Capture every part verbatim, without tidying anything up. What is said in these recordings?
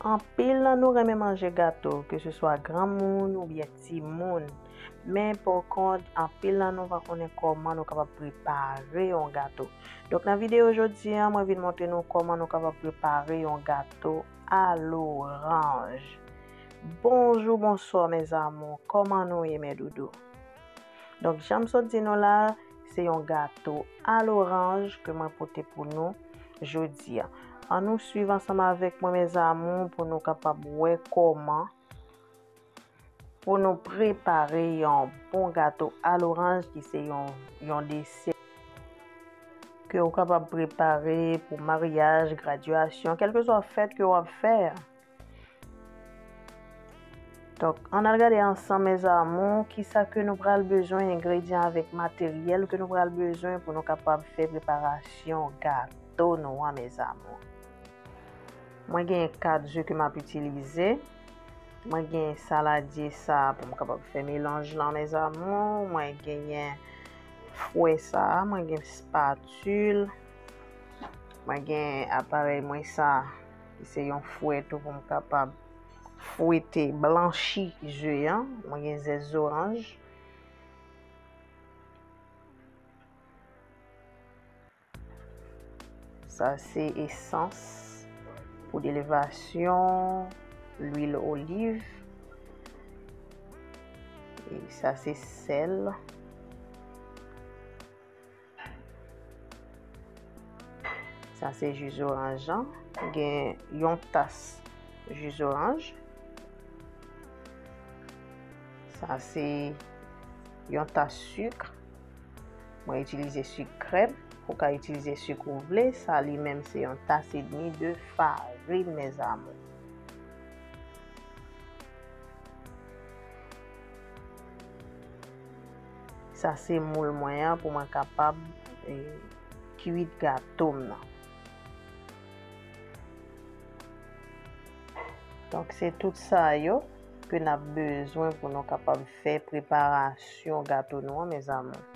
Anpil nan nou renmen manje gato, ke se swa granmoun oubyen timoun. Men, pakont, anpil nan nou pa konnen kòman nou kapab prepare yon gato. Donk, nan videyo jodi a, mwen vin montre nou kòman nou kapab prepare yon gato a loranj. Bonjou, bonswa, mes amours. Kòman nou ye, mes doudous? Donk, jan m sot di nou la, se yon gato a loranj ke mwen pote pou nou jodi a. Ann nou swiv ansanm avèk mwen, mes amours, pou nou kapab wè kòman pou nou prepare yon bon gato a loranj, ki se yon, yon desè ke w kapab prepare pou maryaj, gradyasyon, kèlkeswa fèt ke w ap fè. Donk, ann al gade ansanm, mes amours, kisa ke nou pral bezwen, engredyan avèk materyèl ke nou pral bezwen pou nou kapab fè preparasyon gato nou an, mes amours. Mwen gen kat ze ke m ap itilize. Mwen gen saladye sa pou m kapab fè melanj lan, mes amours. Mwen genyen fwè sa, mwen gen spatil. Mwen gen aparèy mwen sa, ki se yon fwè tou pou m kapab fwete, blanchi ze an. Mwen gen zès zoranj. Sa se esans, poud elevasyon, lwil oliv. E sa se sèl. Sa se ji zoranj lan. Gen yon tas ji zoranj. Sa se yon tas sik. Mwen itilize sik krèm. Ou ka itilize sik ou vle. Sa li menm se yon tas edmi de farin, mes amours. Sa se moul mwen an pou mwen kapab, e, kwit gato m nan. Donk, se tout sa yo ke n ap bezwen pou nou kapab fè preparasyon gato nou an, mes amours.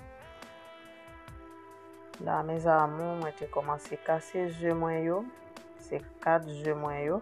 La, mes amours, mwen te kòmanse kase ze mwen yo. Se kat ze mwen yo.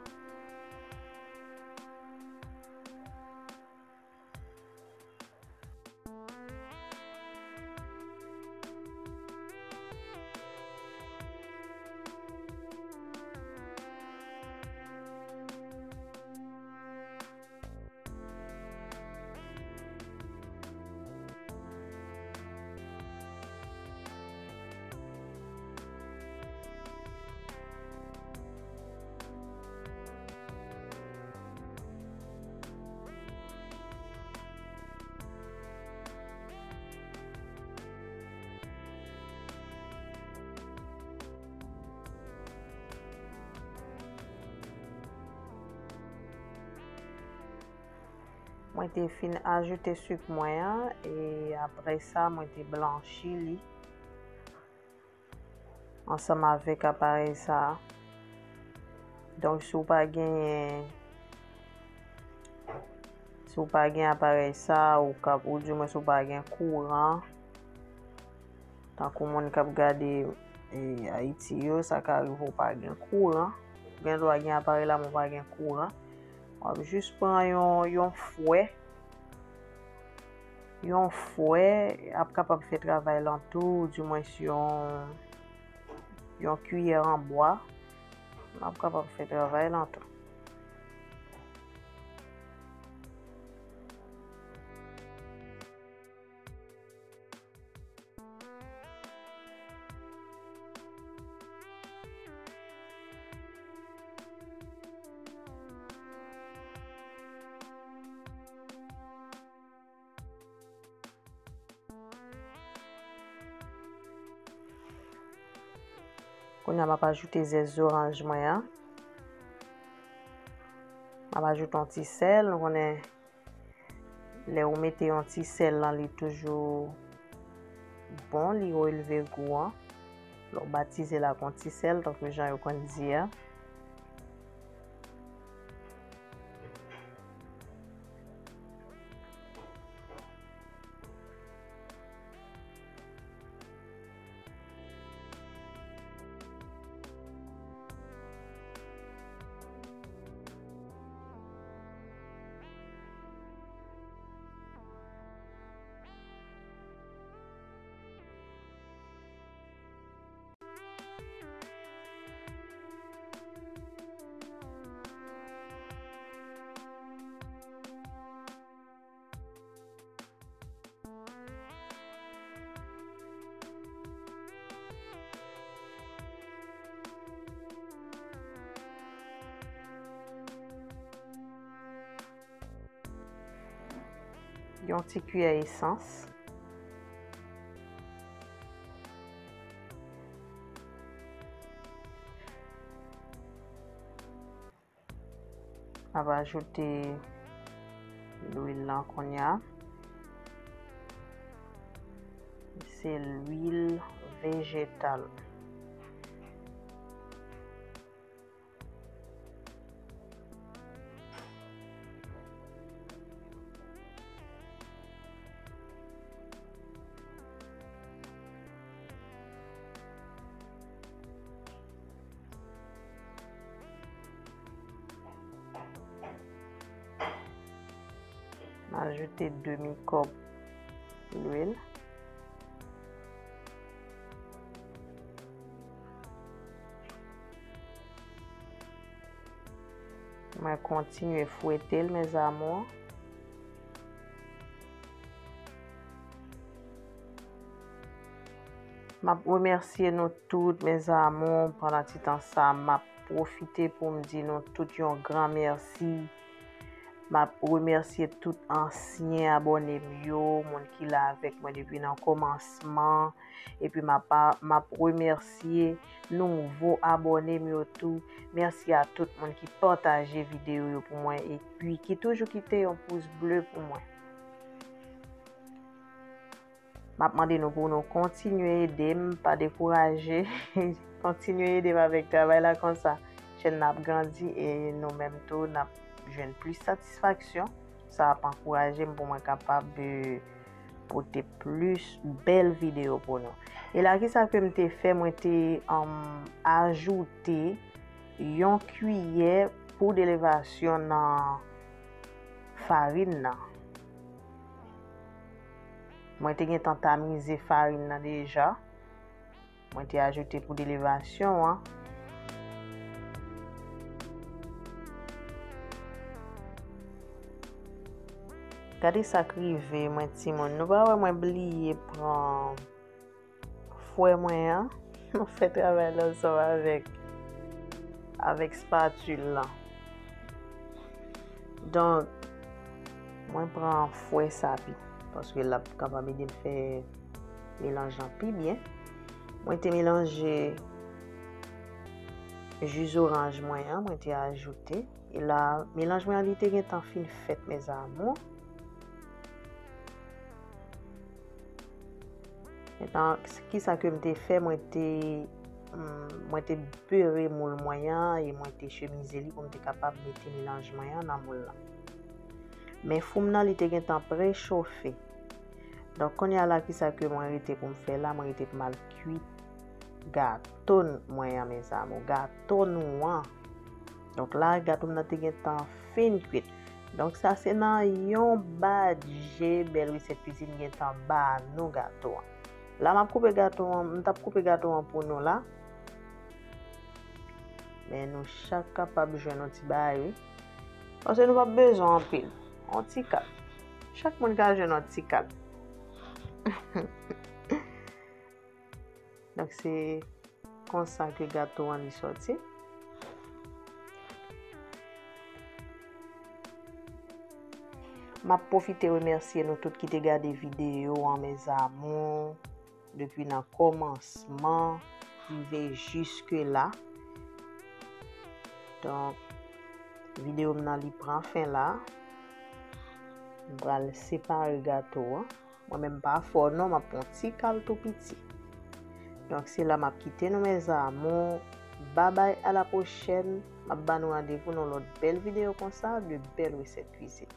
Mwen te fin ajoute sik mwen an, e apre sa, mwen te blanchi li ansanm avèk aparèy sa a. Donk, si w pa genyen, si w pa gen aparèy sa a, ou ka, ou di mwen si w pa gen kouran, tankou moun k ap gade, e, Ayiti yo, sa ka rive w pa gen kouran. Ou gen dwa gen aparèy la, men w pa gen kouran. W ap jis pran yon, yon fwè. Yon fwè ap kapab fè travay lan tou, dimwens yon, yon kiyè an bwa ap kapab fè travay lan tou. Kounye a, m ap ajoute zès zoranj mwen an. M ap ajoute yon ti sèl. Nou konnen, lè ou mete yon ti sèl lan, li toujou bon, li relve gou an. Lè w batize l ak yon ti sèl, tankou jan yo konn di a. Yon ti kiyè esans. M ap ajoute lwil lan kounye a. Se lwil vejetal. M ajoute demi kòp lwil. Mwen kontinye fwete l, mes amours. M ap remèsye nou tout, mes amours, pandan ti tan sa, m ap pwofite pou m di nou tout yon gran mèsi. M ap remèsye tout ansyen abòne m yo, moun ki la avèk mwen depi nan kòmansman. Epi m ap, m ap remèsye nouvo abòne m yo tou. Mèsi a tout moun ki pataje videyo yo pou mwen epi ki toujou kite yon pous ble pou mwen. M ap mande nou pou nou kontinye ede m, pa dekouraje. Kontinye ede m avèk travay la, konsa chèn nan ap grandi e nou menm tou n ap jwenn plis satisfaksyon. Sa ap ankouraje m pou mwen kapab, eh, pote plis bèl videyo pou nou. E la, kisa ke m te fè? Mwen te, um, ajoute yon kiyè poud elevasyon nan farin nan. Mwen te gentan tamize farin nan deja. Mwen te ajoute poud elevasyon an. Gade sa k rive mwen, timoun. Nou pa wè mwen bliye pran fwè mwen an? Nou fè travay la ansanm avèk, avèk spatil lan. Donk, mwen pran fwè sa pi, paske l ap kapab ede m fè melanj lan pi byen. Mwen te melanje ji zoranj mwen an, mwen te ajoute. E la, melanj mwen an, li te gentan fin fèt, mes amours. Mentnan, kisa ke m te fè? Mwen te, mm, mwen te bere moul mwen an e mwen te chemize li pou m te kapab mete melanj mwen an nan moul lan. Men fou m nan, li te gentan prechofe. Donk, kounye a la, kisa ke mwen rete pou m fè la? Mwen rete pou m al kwit gato n-, mwen an, mes amours. Gato nou an. Donk la, gato m nan te gentan fin kwit. Donk sa se nan yon badje Bèl Resèt Kwizin gentan ba nou gato an. La m ap koupe gato an, m t ap koupe gato an pou nou la. Men nou chak kapab jwenn yon ti bagay, wi. Paske nou p ap bezwen anpil. Yon ti kal. Chak moun ka jwenn yon ti kal. Donk, se konsa ke gato an li sòti. M ap pwofite remèsye nou tout ki te gade videyo an, mes amours, depi nan kòmansman rive jiske la. Donk, videyo m nan li pran fen la. M pral separe gato an. Mwen menm pa fò non, m ap pran ti kal tou piti. Donk, se la m ap kite nou, mes amours. Babay, a la pwochèn. M ap ba nou randevou nan lòt bèl videyo konsa, de bèl resèt kwizin.